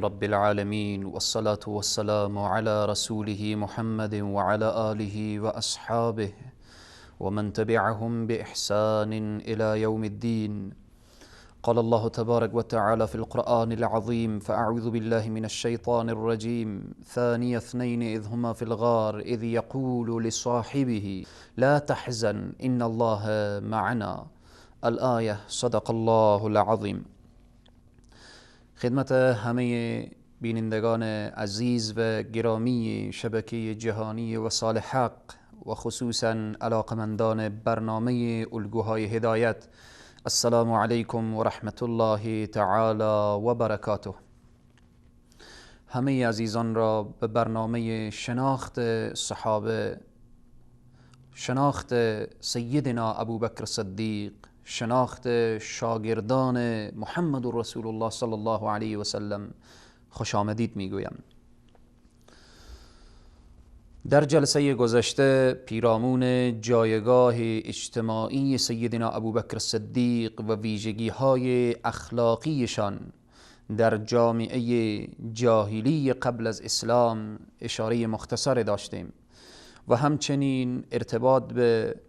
رب العالمين، والصلاة والسلام على رسوله محمد وعلى آله وأصحابه ومن تبعهم بإحسان إلى يوم الدين. قال الله تبارك وتعالى في القرآن العظيم: فأعوذ بالله من الشيطان الرجيم، ثاني اثنين إذ هما في الغار إذ يقول لصاحبه لا تحزن إن الله معنا. الآية. صدق الله العظیم. خدمت همه بینندگان عزیز و گرامی شبکه جهانی وصال حق و خصوصا علاقمندان برنامه الگوهای هدایت، السلام علیکم و رحمت الله تعالی و برکاته. همه عزیزان را به برنامه شناخت صحابه، شناخت سیدنا ابوبکر صدیق، شناخت شاگردان محمد رسول الله صلی الله علیه و سلم خوش آمدید میگویم. در جلسه گذشته پیرامون جایگاه اجتماعی سیدنا ابوبکر صدیق و ویژگی های اخلاقیشان در جامعه جاهلی قبل از اسلام اشاره مختصر داشتیم و همچنین ارتباط به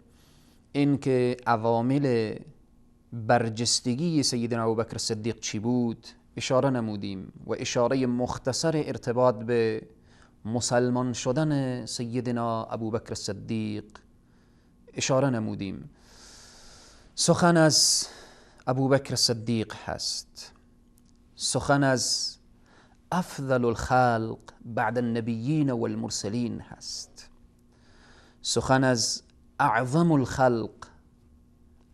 اینکه عوامل برجستگی سیدنا ابوبکر صدیق چی بود اشاره نمودیم و اشاره مختصر ارتباط به مسلمان شدن سیدنا ابوبکر صدیق اشاره نمودیم. سخن از ابوبکر صدیق هست، سخن از افضل الخلق بعد النبیین والمرسلین هست، سخن از اعظم الخلق،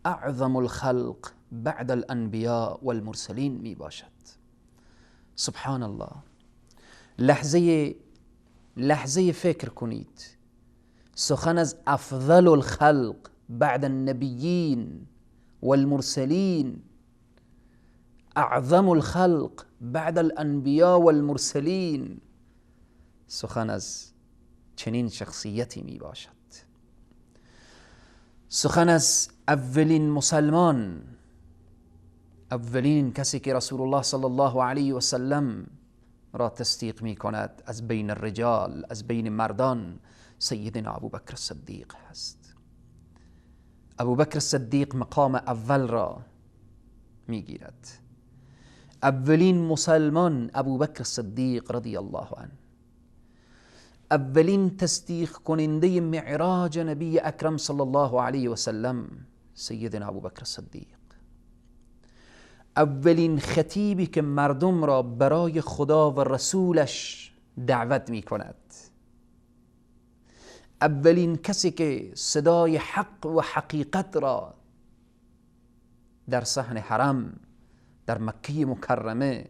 اعظم الخلق بعد الانبیاء والمرسلین می باشد. سبحان الله. لحظه فکر کنید، سخن از افضل الخلق بعد النبیین والمرسلین، اعظم الخلق بعد الانبیاء والمرسلین، سخن از چنین شخصیتی می باشد. سخن از اولین مسلمان، اولین کسی که رسول الله صلی الله علیه و سلم را تصدیق می کند از بین الرجال، از بین مردان، سیدنا ابوبکر صدیق هست. ابوبکر صدیق مقام اول را می گیرد. اولین مسلمان ابوبکر صدیق رضی الله عنه، اولین تصدیق کننده معراج نبی اکرم صلی الله علیه و سلم سیدنا ابوبکر صدیق، اولین خطیبی که مردم را برای خدا و رسولش دعوت می کند، اولین کسی که صدای حق و حقیقت را در صحن حرم در مکه مکرمه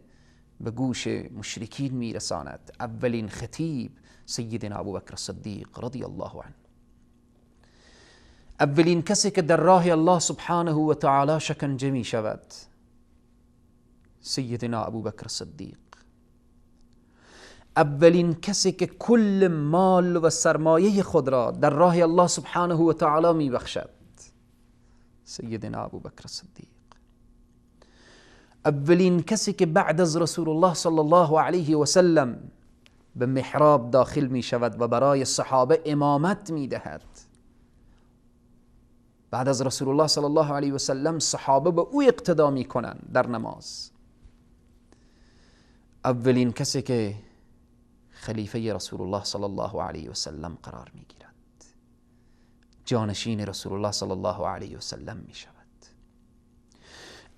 به گوش مشرکین می رساند، اولین خطیب سیدنا ابوبکر صدیق رضی الله عنه، اولین کسی که در راه الله سبحانه و تعالی شکنجه می شود سیدنا ابوبکر صدیق، اولین کسی که کل مال و سرمایه خود را در راه الله سبحانه و تعالی می بخشد سیدنا ابوبکر صدیق، اولین کسی که بعد از رسول الله صلی الله علیه و سلم به محراب داخل می شود و برای صحابه امامت می دهد. بعد از رسول الله صلی الله علیه و سلم صحابه به او اقتدا می کنند در نماز. اولین کسی که خلیفه رسول الله صلی الله علیه و سلم قرار می گیرد، جانشین رسول الله صلی الله علیه و سلم می شود.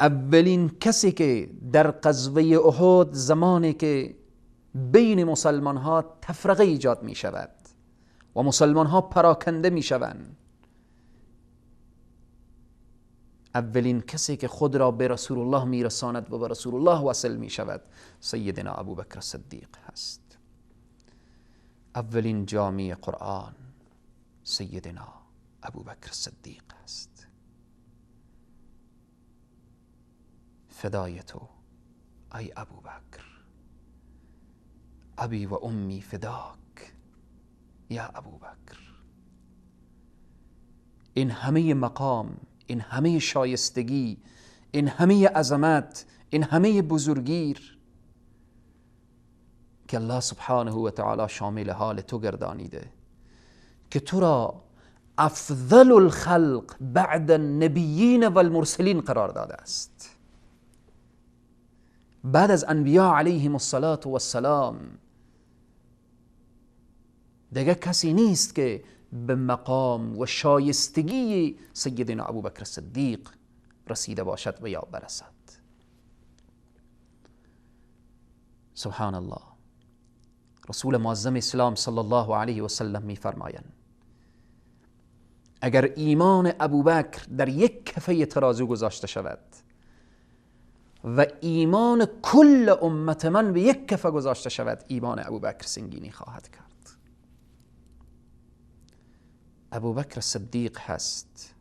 اولین کسی که در غزوه احد زمانی که بین مسلمان ها تفرقه ایجاد می شود و مسلمان ها پراکنده می شوند، اولین کسی که خود را به رسول الله می رساند و به رسول الله وصل می شود سیدنا ابوبکر صدیق هست. اولین جامع قرآن سیدنا ابوبکر صدیق هست. فدای تو ای ابوبکر، ابی و امی فداک یا ابوبکر. این همه مقام، این همه شایستگی، این همه عظمت، این همه بزرگیر که الله سبحانه و تعالی شامل حال تو گردانیده، که تو را افضل الخلق بعد النبیین و المرسلین قرار داده است. بعد از انبیا علیهم الصلاة والسلام دیگه کسی نیست که به مقام و شایستگی سیدنا ابوبکر صدیق رسیده باشد و یا برسد. سبحان الله. رسول معظم اسلام صلی الله علیه و سلم میفرمایند اگر ایمان ابوبکر در یک کفه ترازو گذاشته شود و ایمان کل امت من به یک کفه گذاشته شود، ایمان ابوبکر سنگینی خواهد کرد. ابوبکر صدیق هست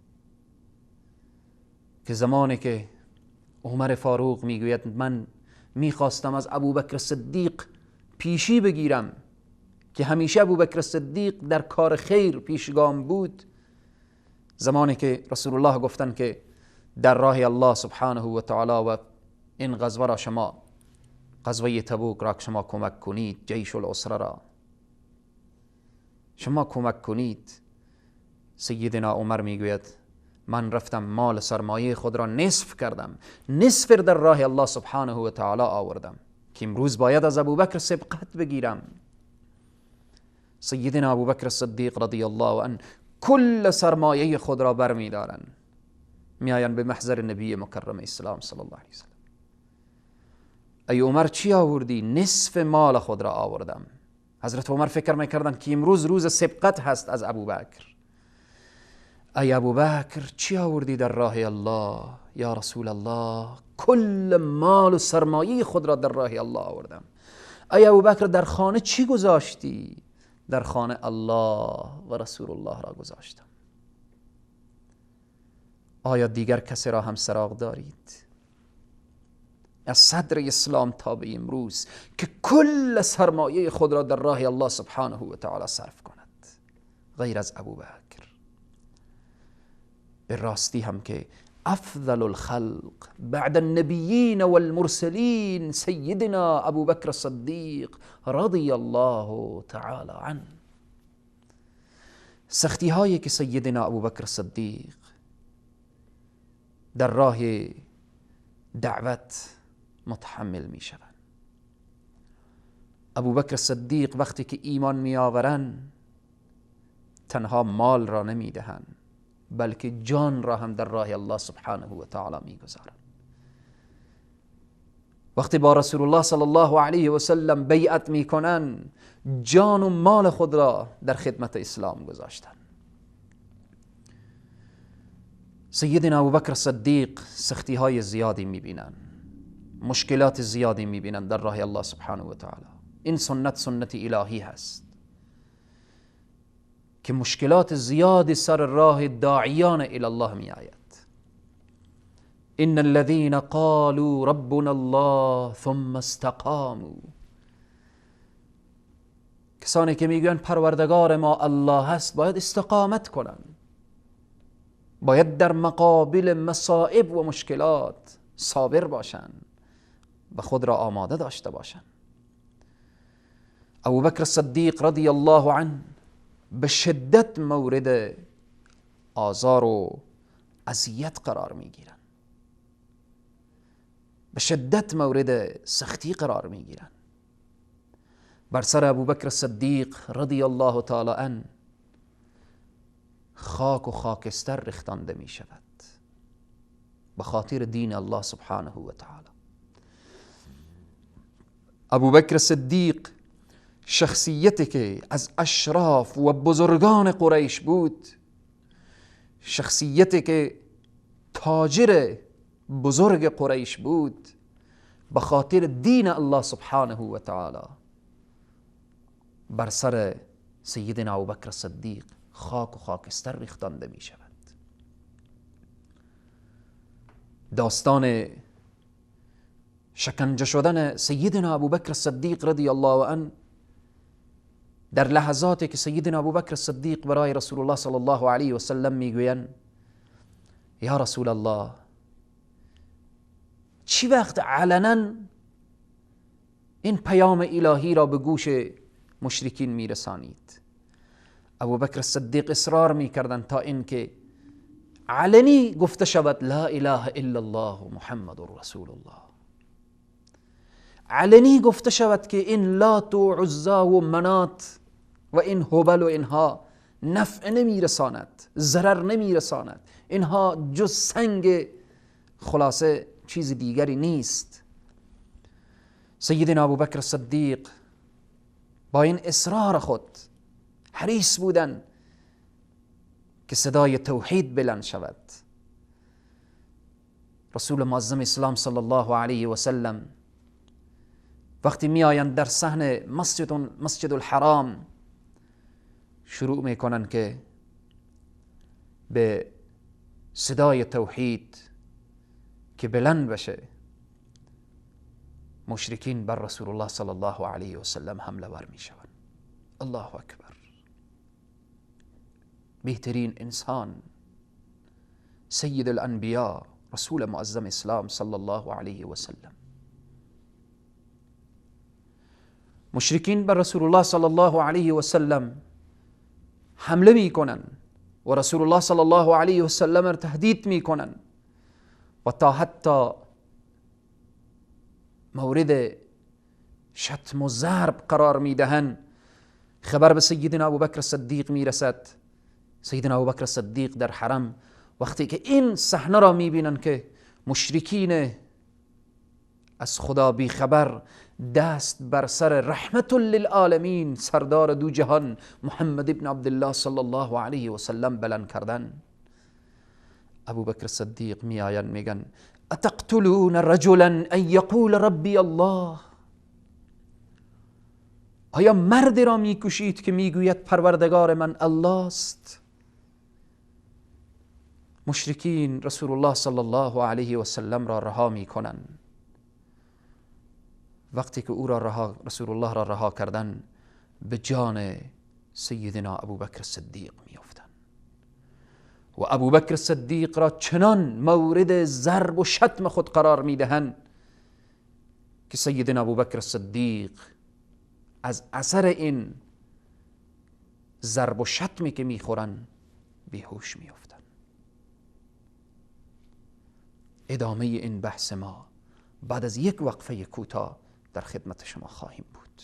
که زمانی که عمر فاروق میگوید من میخواستم از ابوبکر صدیق پیشی بگیرم که همیشه ابوبکر صدیق در کار خیر پیشگام بود، زمانی که رسول الله گفتن که در راه الله سبحانه و تعالی و این غزوه را شما، غزوه تبوک را شما کمک کنید، جیش العسره را شما کمک کنید، سیدنا عمر میگوید من رفتم مال سرمایه خود را نصف کردم، نصف در راه الله سبحانه و تعالی آوردم که امروز باید از ابوبکر سبقت بگیرم. سیدنا ابوبکر صدیق رضی الله عنه کل سرمایه خود را برمیدارن، میآیند به محضر نبی مکرم اسلام صلی الله علیه وسلم. ای عمر چی آوردی؟ نصف مال خود را آوردم. حضرت عمر فکر میکردن که امروز روز سبقت هست از ابوبکر. ای ابوبکر چی آوردی در راه الله؟ یا رسول الله کل مال و سرمایه خود را در راه الله آوردم. ای ابوبکر در خانه چی گذاشتی؟ در خانه الله و رسول الله را گذاشتم. آیا دیگر کسی را هم سراغ دارید؟ از صدر اسلام تا به امروز که کل سرمایه خود را در راه الله سبحانه و تعالی صرف کند غیر از ابوبکر؟ به راستی هم که افضل الخلق بعد النبیین والمرسلین سیدنا ابوبکر الصدیق رضی الله تعالی عنه. سختی هایی که سیدنا ابوبکر صدیق در راه دعوت متحمل می شوند. ابوبکر صدیق وقتی که ایمان می آورند تنها مال را نمی دهند بلکه جان را هم در راه الله سبحانه و تعالی می گذارند. وقتی با رسول الله صلی الله علیه و سلم بیعت می کنند جان و مال خود را در خدمت اسلام گذاشتند. سیدنا ابوبکر صدیق سختی های زیادی می بینند، مشکلات زیادی می بینند در راه الله سبحانه و تعالی. این سنت سنت الهی هست که مشکلات زیادی سر راه داعیان الی الله می آید. ان الذين قالوا ربنا الله ثم استقاموا، کسانی که میگویند پروردگار ما الله هست باید استقامت کنند، باید در مقابل مصائب و مشکلات صابر باشند و خود را آماده داشته باشند. ابوبکر صدیق رضی الله عنه به شدت مورد آزار و اذیت قرار میگیرند، به شدت مورد سختی قرار میگیرند. بر سر ابوبکر صدیق رضی الله تعالی عنه خاک و خاکستر ریختانده می شود به خاطر دین الله سبحانه و تعالی. ابوبکر صدیق شخصیتی که از اشراف و بزرگان قریش بود، شخصیتی که تاجر بزرگ قریش بود، به خاطر دین الله سبحانه و تعالی بر سر سیدنا ابوبکر صدیق خاک و خاکستر ریختانده می شود. داستان شکنجه شدن سیدنا ابوبکر صدیق رضی الله عنه در لحظاتی که سیدنا ابوبکر صدیق برای رسول الله صلی الله علیه و سلم میگویند یا رسول الله چی وقت علنا این پیام الهی را به گوش مشرکین میرسانید. ابوبکر صدیق اصرار میکردند تا اینکه علنی گفته شود لا اله الا الله محمد رسول الله، علنی گفته شود که این لات و عزا و منات و این هبل و اینها نفع نمیرساند، ضرر نمیرساند، اینها جز سنگ خلاصه چیز دیگری نیست. سیدنا ابوبکر صدیق با این اصرار خود حریص بودن که صدای توحید بلند شود. رسول معظم اسلام صلی الله علیه و سلم وقتی می آیند در صحن مسجد الحرام، شروع میکنن که به صدای توحید که بلند بشه، مشرکین بر رسول الله صلی الله علیه و سلم حمله ور میشوند. الله اکبر. بهترین انسان، سید الانبیا، رسول معظم اسلام صلی الله علیه و سلم. مشرکین بر رسول الله صلی الله علیه و سلم حمله میکنن و رسول الله صلی الله علیه و سلم را تهدید میکنن و تا حتی مورد شتم و ضرب قرار میدهن. خبر به سیدنا ابوبکر صدیق میرسد. سیدنا ابوبکر صدیق در حرم وقتی که این صحنه را میبینن که مشرکین از خدا بی خبر دست بر سر رحمت للعالمین سردار دو جهان محمد ابن عبدالله صلی الله علیه و سلم بلند کردن، ابوبکر صدیق می آین میگن اتقتلون رجلا ان یقول ربی الله، آیا مرد را میکشید که میگوید پروردگار من الله است؟ مشرکین رسول الله صلی الله علیه و سلم را رها میکنن. وقتی که او را رها، رسول الله را رها کردن، به جان سیدنا ابوبکر صدیق میافتن و ابوبکر صدیق را چنان مورد ضرب و شتم خود قرار میدهند که سیدنا ابوبکر صدیق از اثر این ضرب و شتمی که میخورن بیهوش میافتن. ادامه این بحث ما بعد از یک وقفه کوتاه در خدمت شما خواهیم بود.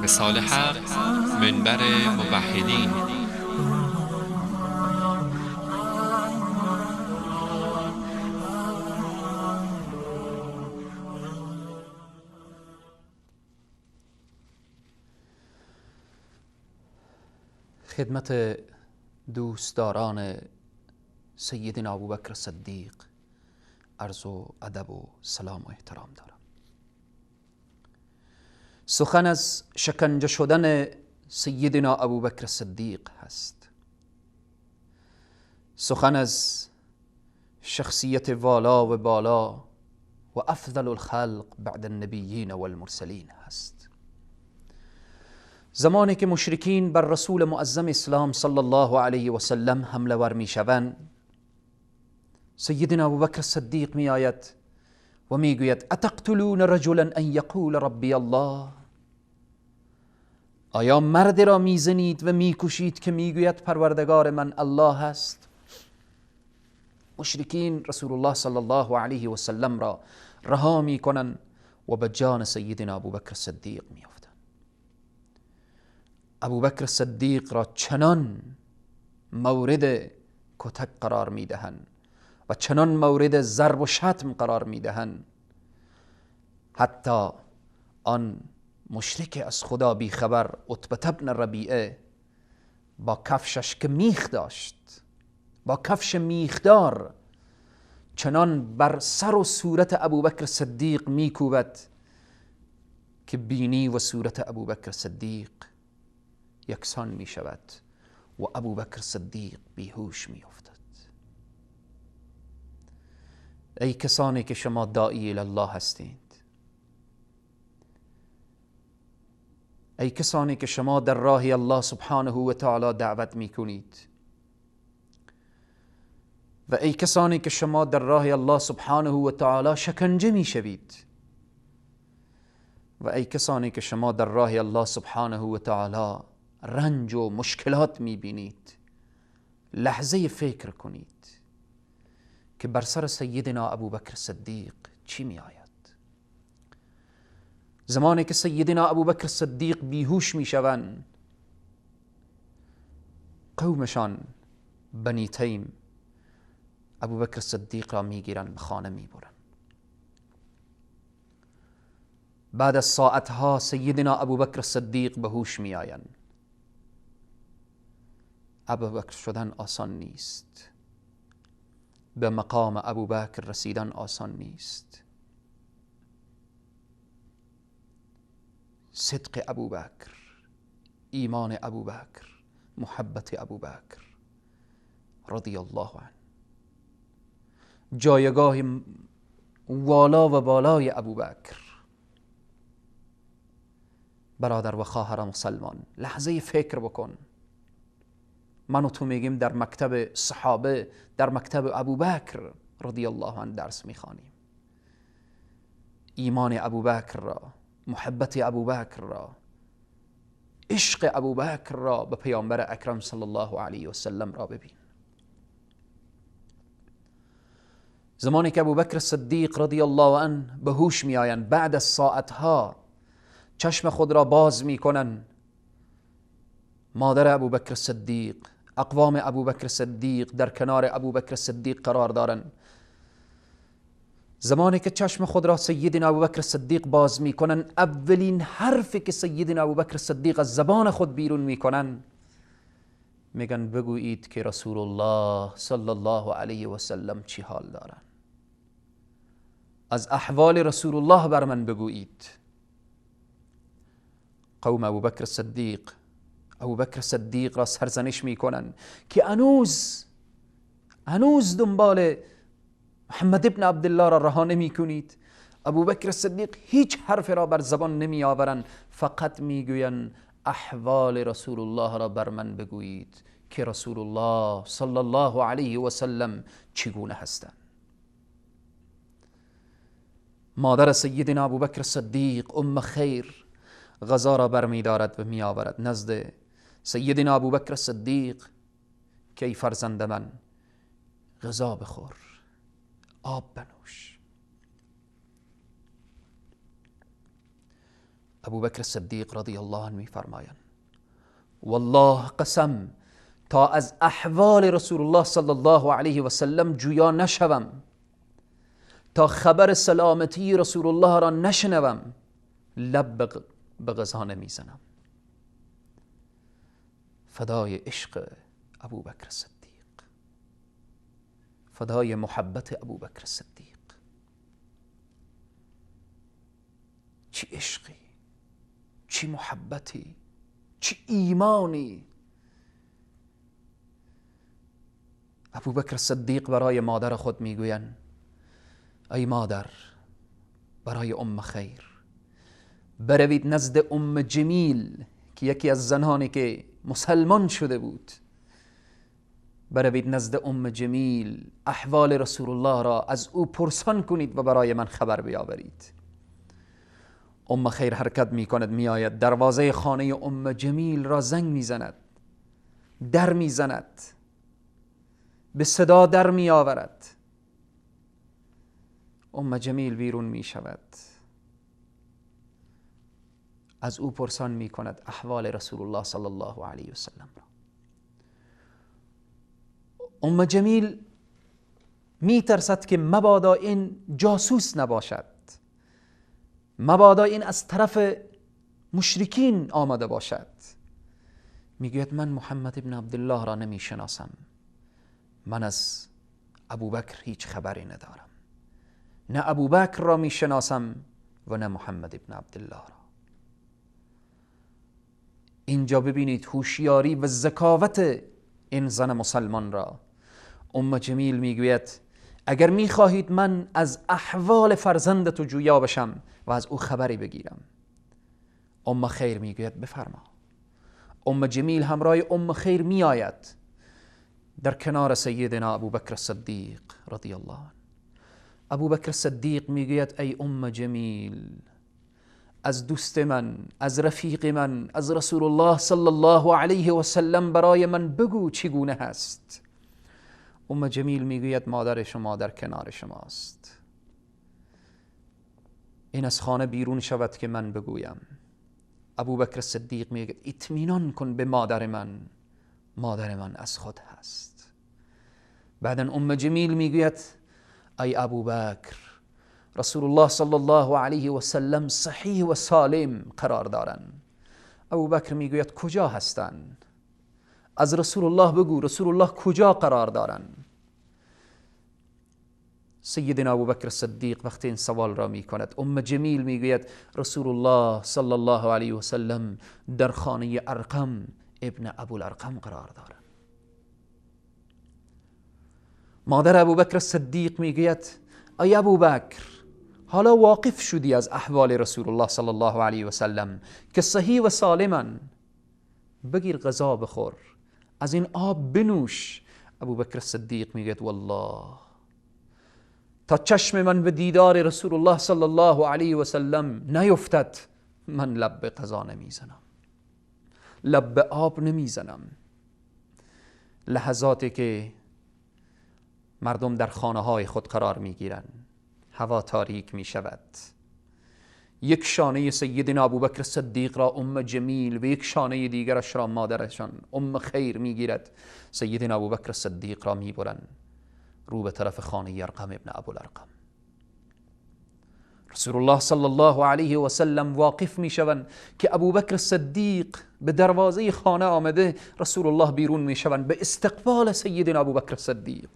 وصال حق، منبر موحدین. خدمت دوستداران سیدنا ابوبکر صدیق عرض و ادب و سلام و احترام دارم. سخن از شکنجه شدن سیدنا ابوبکر صدیق هست، سخن از شخصیت والا و بالا و افضل الخلق بعد النبیین والمرسلین هست. زمانی که مشرکین بر رسول معظم اسلام صلی الله علیه و سلم حمله ور می شوند، سیدنا ابوبکر صدیق می آید و می گوید اتقتلون رجلا ان یقول ربی الله، آیا مرد را میزنید و میکشید که میگوید پروردگار من الله است؟ مشرکین رسول الله صلی الله علیه و سلم را رها میکنند و به جان سیدنا ابوبکر صدیق میافتند. ابوبکر صدیق را چنان مورد کتک قرار میدهند و چنان مورد ضرب و شتم قرار میدهند، حتی آن مشرک از خدا بی خبر عتبة بن ربیعه با کفشش که میخ داشت، با کفش میخدار چنان بر سر و صورت ابوبکر صدیق میکوبد که بینی و صورت ابوبکر صدیق یکسان می شود و ابوبکر صدیق بیهوش می افتد. ای کسانی که شما داعی الله هستید، ای کسانی که شما در راه الله سبحانه و تعالی دعوت می کنید، و ای کسانی که شما در راه الله سبحانه و تعالی شکنجه میشوید، و ای کسانی که شما در راه الله سبحانه و تعالی رنج و مشکلات میبینید، لحظه فکر کنید که بر سر سیدنا ابوبکر صدیق چی می آید. زمانی که سیدنا ابوبکر صدیق بیهوش میشوند، قومشان بنی تیم ابوبکر صدیق را میگیرند، به خانه میبرند. بعد از ساعتها سیدنا ابوبکر صدیق به هوش میآیند. ابوبکر شدن آسان نیست، به مقام ابوبکر رسیدن آسان نیست. صدق ابوبکر، ایمان ابوبکر، محبت ابوبکر رضی الله عنه، جایگاه والا و بالای ابوبکر. برادر و خواهر مسلمان، لحظه فکر بکن. من و تو میگیم در مکتب صحابه، در مکتب ابوبکر رضی الله عنه درس میخوانیم. ایمان ابوبکر را، محبت ابوبکر را، عشق ابوبکر را به پیامبر اکرم صلی الله علیه و سلم را ببین. زمانی که ابوبکر صدیق رضی الله عنه به هوش میآیند، بعد از ساعتها چشم خود را باز میکنند، مادر ابوبکر صدیق، اقوام ابوبکر صدیق در کنار ابوبکر صدیق قرار دارند. زمانی که چشم خود را سیدنا ابوبکر صدیق باز میکنن، اولین حرفی که سیدنا ابوبکر صدیق از زبان خود بیرون میکنن، میگن بگویید که رسول الله صلی الله علیه و سلم چی حال دارن، از احوال رسول الله بر من بگویید. قوم ابوبکر صدیق، ابوبکر صدیق را سرزنش میکنن که هنوز دنبال محمد ابن عبدالله را رها نمی کنید. ابوبکر صدیق هیچ حرف را بر زبان نمی آورند، فقط میگویند احوال رسول الله را بر من بگویید که رسول الله صلی الله علیه و سلم چگونه هستند. مادر سیدنا ابوبکر صدیق ام خیر غذا را برمی دارد و می آورد نزد سیدنا ابوبکر صدیق که ای فرزند من، غذا بخور، آب بنوش. ابوبکر صدیق رضی الله عنه میفرمایند والله قسم تا از احوال رسول الله صلی الله علیه و سلم جویا نشوم، تا خبر سلامتی رسول الله را نشنوم، لب به غذا نمیزنم. فدای عشق ابوبکر صدیق، فدای محبت ابوبکر صدیق. چی عشقی، چی محبتی، چی ایمانی. ابوبکر صدیق برای مادر خود میگویند ای مادر، برای ام خیر بروید نزد ام جمیل که یکی از زنانی که مسلمان شده بود، بروید نزد ام جمیل، احوال رسول الله را از او پرسان کنید و برای من خبر بیاورید. ام خیر حرکت می کند، می آید، دروازه خانه ام جمیل را زنگ می زند، در می زند، به صدا در می آورد. ام جمیل بیرون می شود، از او پرسان می کند احوال رسول الله صلی الله علیه و سلم را. ام جمیل می ترسد که مبادا این جاسوس نباشد، مبادا این از طرف مشرکین آمده باشد. میگوید من محمد ابن عبدالله را نمی شناسم، من از ابوبکر هیچ خبری ندارم، نه ابوبکر را می شناسم و نه محمد ابن عبدالله را. اینجا ببینید هوشیاری و ذکاوت این زن مسلمان را. ام جمیل میگوید اگر میخواهید من از احوال فرزند تو جویا بشم و از او خبری بگیرم. ام خیر میگوید بفرما. ام جمیل همراه ام خیر میآید، در کنار سیدنا ابوبکر صدیق رضی الله عنه. ابوبکر صدیق میگوید ای ام جمیل، از دوست من، از رفیق من، از رسول الله صلی الله علیه و سلم برای من بگو چگونه هست. ام جمیل میگوید مادر شما در کنار شماست. این از خانه بیرون شود که من بگویم. ابوبکر صدیق میگه اطمینان کن به مادر من، مادر من از خود هست. بعدا ام جمیل میگوید ای ابوبکر، رسول الله صلی الله علیه و سلم صحیح و سالم قرار دارن. ابوبکر میگوید کجا هستن؟ از رسول الله بگو رسول الله کجا قرار دارن؟ سیدنا ابوبکر صدیق وقتی این سوال را میکند، ام جمیل میگوید رسول الله صلی الله علیه و سلم در خانه ارقم ابن ابوالارقم قرار دارند. مادر ابوبکر صدیق میگوید ای ابوبکر، حالا واقف شدی از احوال رسول الله صلی الله علیه و سلم که صحیح و سالمن، بگیر غذا بخور، از این آب بنوش. ابوبکر صدیق میگوید والله تا چشم من به دیدار رسول الله صلی الله علیه و سلم نیفتد من لب به غذا نمیزنم، لب به آب نمیزنم. لحظاتی که مردم در خانه های خود قرار میگیرن، هوا تاریک میشود، یک شانه سیدنا ابوبکر صدیق را ام جمیل و یک شانه دیگرش را مادرشان ام خیر میگیرد. سیدنا ابوبکر صدیق را میبرن رو به طرف خانه ارقم ابن ابوالارقم. رسول الله صلی الله علیه و سلم واقف میشوند که ابوبکر صدیق به دروازه خانه آمده. رسول الله بیرون میشوند به استقبال سیدنا ابوبکر صدیق.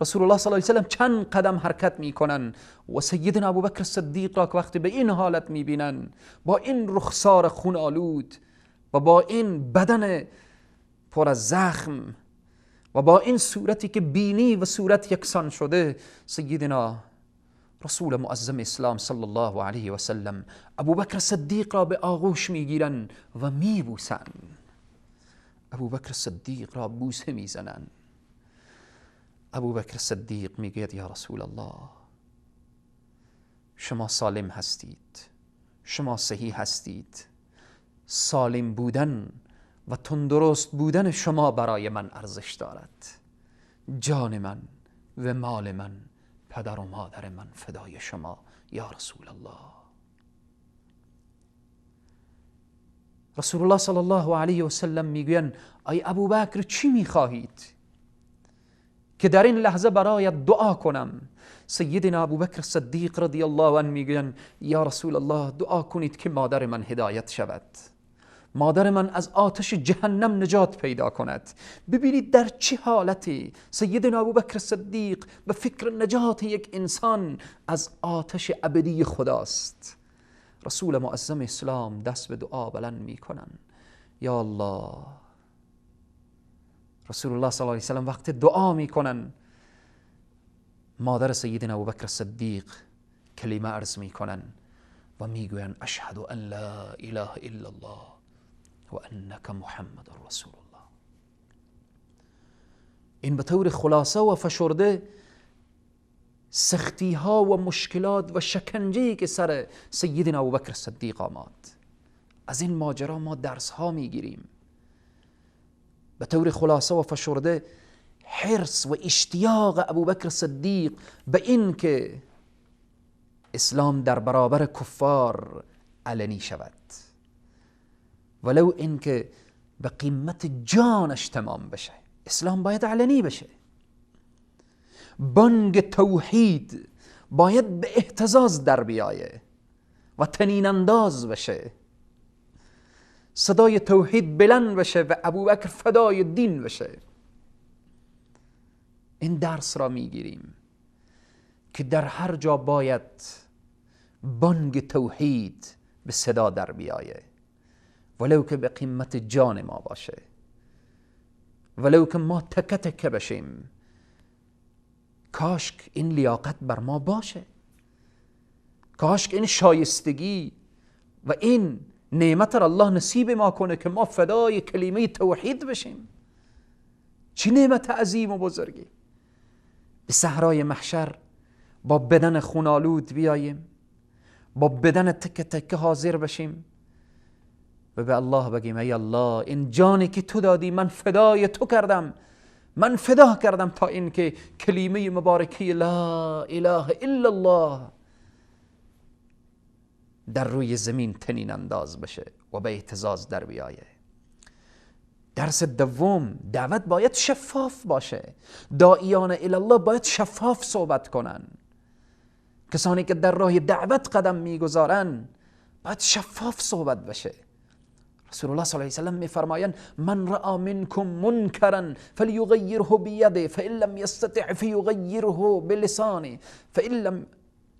رسول الله صلی الله علیه و سلم چند قدم حرکت میکنن و سیدنا ابوبکر صدیق را که وقتی به این حالت میبینن، با این رخسار خون آلود و با این بدن پر از زخم و با این صورتی که بینی و صورت یکسان شده، سیدنا رسول معظم اسلام صلی الله علیه و سلم ابوبکر صدیق را به آغوش میگیرن و میبوسن. ابوبکر صدیق را بوسه میزنن. ابوبکر صدیق میگوید یا رسول الله، شما سالم هستید، شما صحیح هستید، سالم بودن و تندرست بودن شما برای من ارزش دارد. جان من و مال من، پدر و مادر من فدای شما یا رسول الله. رسول الله صلی الله علیه و سلم میگوین ای ابوبکر چی میخواهید که در این لحظه برایت دعا کنم؟ سیدنا ابوبکر صدیق رضی الله عنه میگوین یا رسول الله، دعا کنید که مادر من هدایت شود، مادر من از آتش جهنم نجات پیدا کند. ببینید در چه حالتی سیدنا ابوبکر صدیق به فکر نجات یک انسان از آتش ابدی خداست. رسول معظم اسلام دست به دعا بلند میکنن یا الله. رسول الله صلی الله علیه و سلم وقت دعا میکنن، مادر سیدنا ابوبکر صدیق کلمه عرض میکنن و میگوین اشهد ان لا اله الا الله و انک محمد رسول الله. این به طور خلاصه و فشرده سختی ها و مشکلات و شکنجه‌ای که سر سیدنا ابوبکر صدیق آمد، از این ماجرا ما درس ها میگیریم. به طور خلاصه و فشرده حرص و اشتیاق ابوبکر صدیق به این که اسلام در برابر کفار علنی شود، ولو اینکه به قیمت جانش تمام بشه، اسلام باید علنی بشه. بانگ توحید باید به اهتزاز در بیایه و طنین انداز بشه، صدای توحید بلند بشه و ابوبکر فدای دین بشه. این درس را میگیریم که در هر جا باید بانگ توحید به صدا در بیایه، ولو که به قیمت جان ما باشه، ولو که ما تکه تکه بشیم. کاش این لیاقت بر ما باشه، کاش این شایستگی و این نعمت را الله نصیب ما کنه که ما فدای کلمه توحید بشیم. چه نعمت عظیم و بزرگی. به صحرای محشر با بدن خونالود بیاییم، با بدن تکه تکه حاضر بشیم و به الله بگیم ای الله، این جانی که تو دادی من فدای تو کردم، من فدا کردم تا اینکه کلمه مبارکی لا اله الا الله در روی زمین تنین انداز بشه و به اهتزاز در بیایه. درس دوم، دعوت باید شفاف باشه. داعیان الله باید شفاف صحبت کنن. کسانی که در راه دعوت قدم میگذارن باید شفاف صحبت بشه. رسول الله صلی الله علیه و سلم میفرمایند من رأى منكم منكرا فليغيره بيده فإن لم يستطع فيغيره بلسانه فإن لم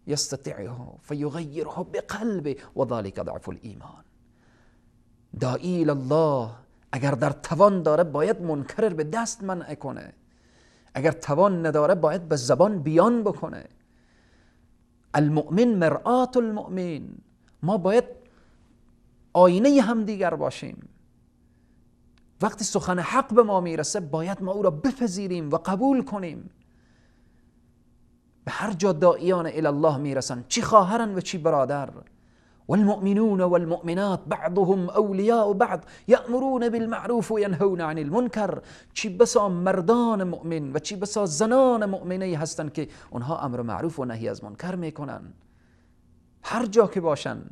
يستطعه فيغيره بقلبه وذلك ضعف الایمان. داعی الله اگر در توان داره باید منکر به دست منع کنه، اگر توان نداره باید به زبان بیان بکنه. المؤمن مرآة المؤمن، ما باید آینه همدیگر باشیم. وقتی سخن حق به ما میرسه باید ما او را بپذیریم و قبول کنیم. به هر جا داعیان الی الله میرسن، چی خواهرن و چی برادر، والمؤمنون والمؤمنات بعضهم اولیاء بعض یأمرون بالمعروف و ینهون عن المنکر. چی بسا مردان مؤمن و چی بسا زنان مؤمنه هستند که اونها امر معروف و نهی از منکر میکنن. هر جا که باشن.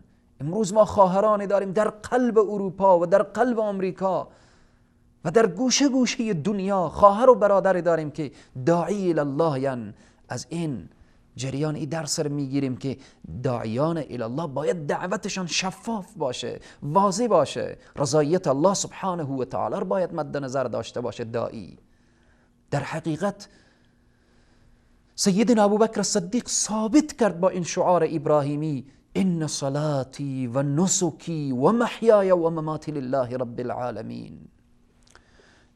امروز ما خواهرانی داریم در قلب اروپا و در قلب آمریکا و در گوشه گوشه دنیا، خواهر و برادری داریم که داعی الله ین. از این جریان ای درس رو میگیریم که داعیان الله باید دعوتشان شفاف باشه، واضح باشه، رضایت الله سبحانه و تعالی رو باید مد نظر داشته باشه داعی. در حقیقت سیدنا ابوبکر صدیق ثابت کرد با این شعار ابراهیمی ان صلاتی و نسکی و محیای و مماتی لله رب العالمین.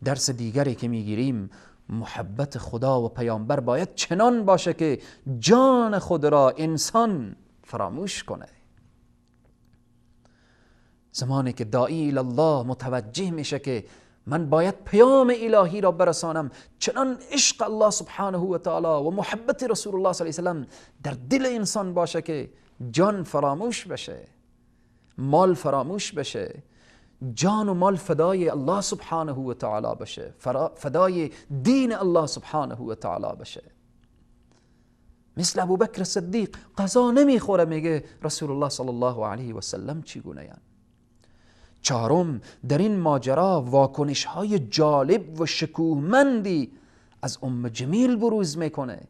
درس دیگری که میگیریم، محبت خدا و پیامبر باید چنان باشه که جان خود را انسان فراموش کنه. زمانی که داعی الله متوجه میشه که من باید پیام الهی را برسانم، چنان عشق الله سبحانه و تعالی و محبت رسول الله صلی الله علیه و سلم در دل انسان باشه که جان فراموش بشه، مال فراموش بشه، جان و مال فدای الله سبحانه و تعالی بشه، فدای دین الله سبحانه و تعالی بشه. مثل ابوبکر صدیق قضا نمیخوره، میگه رسول الله صلی الله علیه و سلم چگونه یان. چهارم، در این ماجرا واکنش های جالب و شکوهمندی از ام جمیل بروز میکنه.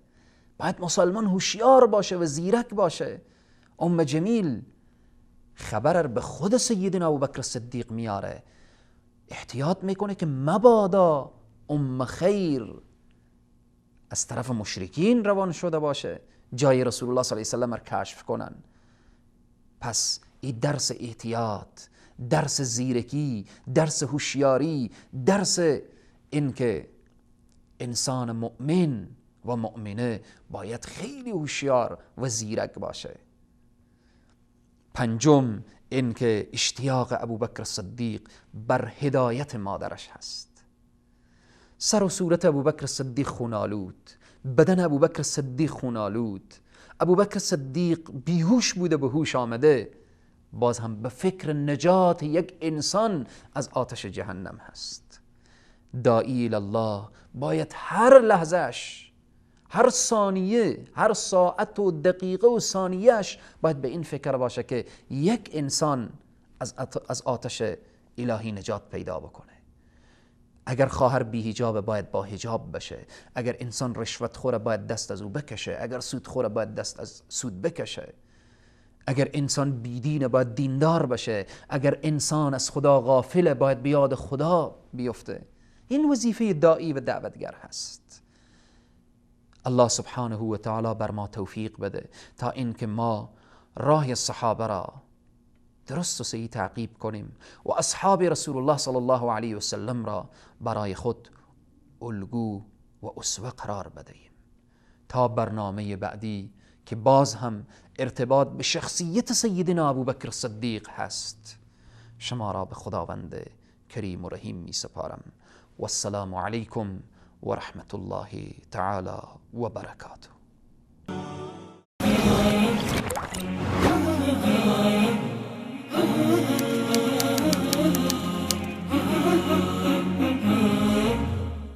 باید مسلمان هوشیار باشه و زیرک باشه. ام جمیل خبر به خود سیدنا ابوبکر صدیق میاره، احتیاط میکنه که مبادا ام خیر از طرف مشرکین روان شده باشه، جای رسول الله صلی الله علیه و سلم را کشف کنن. پس این درس احتیاط، درس زیرکی، درس هوشیاری، درس اینکه انسان مؤمن و مؤمنه باید خیلی هوشیار و زیرک باشه. پنجم، اینکه اشتیاق ابوبکر صدیق بر هدایت مادرش هست. سر و صورت ابوبکر صدیق خونالود، بدن ابوبکر صدیق خونالود، ابوبکر صدیق بیهوش بوده به هوش آمده، باز هم به فکر نجات یک انسان از آتش جهنم هست. داعی الله باید هر لحظهش، هر ثانیه، هر ساعت و دقیقه و ثانیهش باید به این فکر باشه که یک انسان از آتش الهی نجات پیدا بکنه. اگر خواهر بی حجاب باید با حجاب بشه، اگر انسان رشوت خوره باید دست از او بکشه، اگر سود خوره باید دست از سود بکشه، اگر انسان بیدینه باید دیندار بشه، اگر انسان از خدا غافله باید بیاد خدا بیفته. این وظیفه داعی و دعوتگر هست. الله سبحانه و تعالی بر ما توفیق بده تا اینکه ما راه صحابه را درست و صحیح تعقیب کنیم و اصحاب رسول الله صلی الله علیه و سلم را برای خود الگو و اسوه قرار بدهیم. تا برنامه بعدی که باز هم ارتباط به شخصیت سیدنا ابوبکر صدیق هست، شما را به خداوند کریم و رحیم می سپارم. والسلام عليكم ورحمة الله تعالى وبركاته.